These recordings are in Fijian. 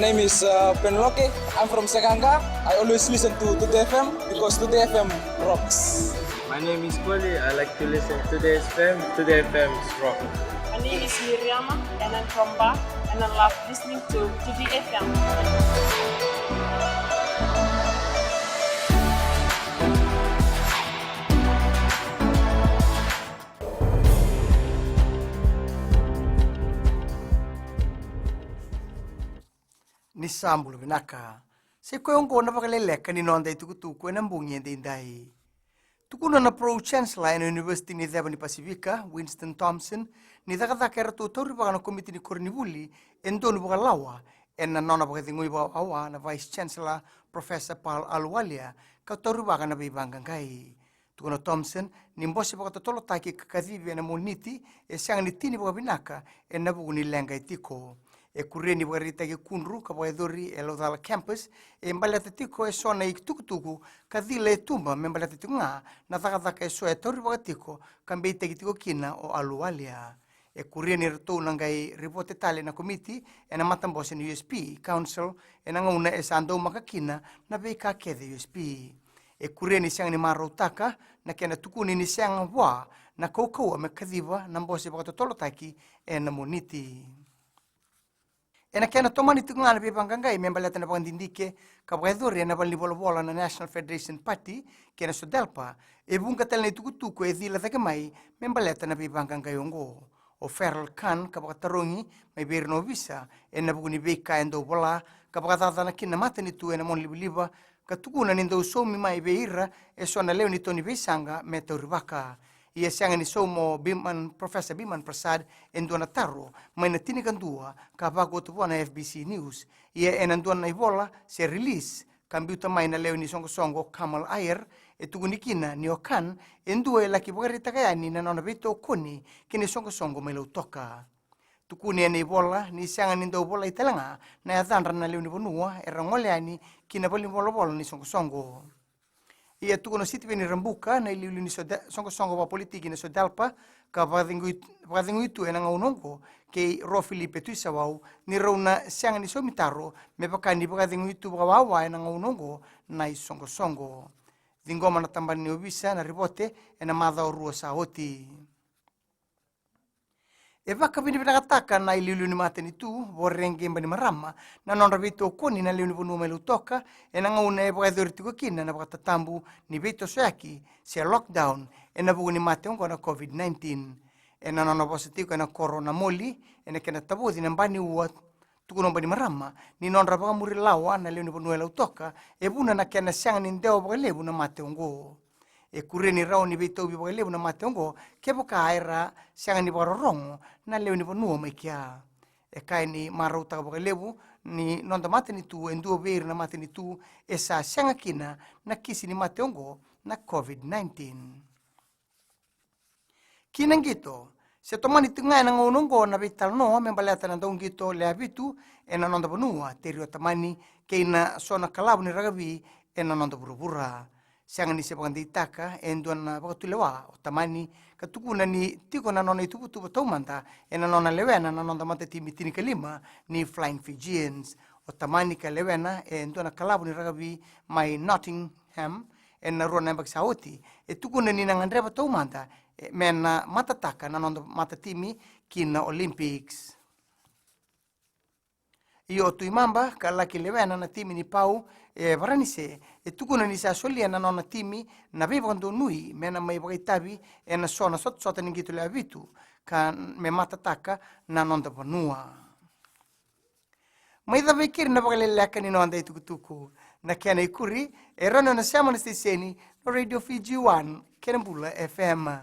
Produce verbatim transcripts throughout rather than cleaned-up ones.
Name is uh, Penloke. I'm from Sekanga. I always listen to Today F M because Today F M rocks. My name is Koli. I like to listen to Today F M. Today F M is rock. My name is Miriama and I'm from Ba and I love listening to Today F M. Ni sa bula vinaka. Sa i koya oqo na vakaleleka ni noda itukutuku ena bogi edaidai. Tukuna na Pro Chancellor ena University ni Ceva ni Pasifika, Winston Thompson, ni cakacaka eratou taurivaka na komiti ni koronivuli e donu vakalawa ena nona vakacegui vakawawa na Vice Chancellor Professor Paul Ahluwalia ka taurivaka na veivaqaqai. Tukuna o Thompson ni bose vakatotolotaki ka kacivi ena Moniti e sega ni tini vakavinaka ena vuku ni leqa e tiko. E kuria ni vakaraitaki kudru ka vakayacori e Laucala Campus e baleta tiko eso na itukutuku ka cila e tuba me baleta tiko ga na cakacaka eso e taurivaka tiko ka beitaki tiko kina o Ahluwalia. E kuria ni ratou na qai ripote tale na komiti ena matabose ni U S P Council ena gauna e sa daumaka kina na veika kece e U S P. E kuria ni sega ni marautaka na kena tukuni ni sega vua na kaukauwa me kaciva na bose vakatotolotaki ena Moniti. Ena kena tomani tiko ga na veivaqaqai me baleta na vakadidike ka vakayacori ena valenivolavola na National Federation Party kei na SODELPA, e vuqa tale na itukutuku e cila cake mai me baleta na veivaqaqai oqo. O Feral Khan ka vakatarogi mai vei ira na ovisa ena vuku ni veika e dau vola ka vakacacana kina na matanitu ena monalivaliva ka tukuna ni dau saumi mai vei ira eso na lewe ni to ni veisaqa me taurivaka. Ia sega ni sauma o Biman, Professor Biman Prasad e dua na taro mai na tinikadua ka vakauta vua na F B C News. Ia ena dua na ivola se release ka biuta mai na lewe ni soqosoqo o Kamal Ayer, e tukuni kina ni o Khan e dua e laki vakaraitaka yani na nona veitokoni kei na isoqosoqo mai Lautoka. Tukuni ena ivola ni sega ni dau volai tale ga na yacadra na lewe ni vanua era gole yani ki na valenivolavola ni soqosoqo. Ia tukuna o Sitiveni Rabuka na iliuliu ni sode-, soqosoqo vakapolitiki na SODELPA ka vakacegui, vakacegui tu ena gauna oqo kei Ro Filipe Tuisawau ni rau na sega ni saumi taro me vaka ni vakacegui tu vakawawa ena gauna oqo na isoqosoqo. Ciqoma na tabana ni ovisa na ripote ena macawa rua sa oti. E vakavinavinakataka na iliuliu ni matanitu Voreqe Bainimarama na nodra veitokoni na lewe ni vanua mai Lautoka ena gauna e vakayacori tiko kina na vakatatabu ni veitosoyaki se lockdown ena vuku ni mate oqo na COVID nineteen. Ena nona vosa tiko ena koro o Namoli ena kena tavoci na Baniua, tukuna o Bainimarama ni nodra vakamuri lawa na lewe ni vanua e Lautoka e vuna na kena sega ni dewa vakalevu na mate oqo. E kuria ni rawa ni veitauvi vakalevu na mate oqo kevaka era sega ni vakarorogo na lewe ni vanua mai kea. E kaya ni marautaka vakalevu ni noda matanitu e dua vei ira na matanitu e sa sega kina na kisi ni mate oqo na COVID nineteen. Ki na qito, se tomani tiko ga ena gauna oqo na veitalanoa me baleta na dauqito lewe vitu ena noda vanua, Teri Otamani, kei na so na kalavu ni rakavi ena noda vuravura. Sega ni se vakadeitaka e dua na vakatulewa o Tamani ka tukuna ni tiko na nona ituvatuva taumada ena nona lewena na noda matatimi tinikalima ni Flying Fijians. O Tamani ka lewena e dua na kalavu ni rakavi mai Nottingham ena rua na yabaki sa oti, e tukuna ni na gadreva taumada, e, me na matataka na noda matatimi ki na Olympics. Io, o Tuimaba ka laki lewena na timi ni Pau e Varanise, e tukuna ni sa solia na nona timi na veivakadonui me na mai vakaitavi ena so na sotasota ni qito lewe vitu ka me matataka na noda vanua. Mai cava i keri na vakaleleka ni noda itukutuku. Na kena ikuri e rawa ni o na sema na siteseni na Radio Fiji One kei na Bula F M.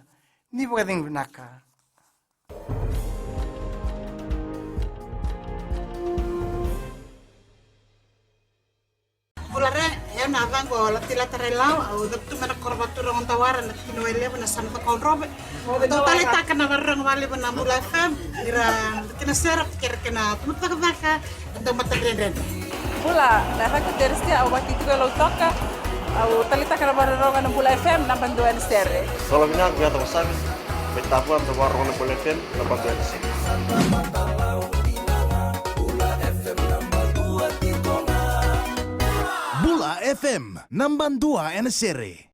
Ni vakacegu vinaka. Bula re, e au na yacaqu o Latila Tarailau, au cavutu mai na koro vakaturaga o Dawara, na tikina o Wailevu, na yasana Cakaudrove. Au taleitaka na vakarorogo vakalevu na Bula F M, ni ra kena sere, kere kena tumataka cakacaka, dau mataka dredre. Bula, na yacaqu o Teresia, au vakatiko e Lautoka, au taleitaka na vakarorogo na Bula F M, naba dua ena sere. Sola vinaka, au yacaqu o Sami, mai Tavua, au vakarorogo na Bula F M, naba dua ena sere. Bula F M naba dua. F M, naba dua ena sere.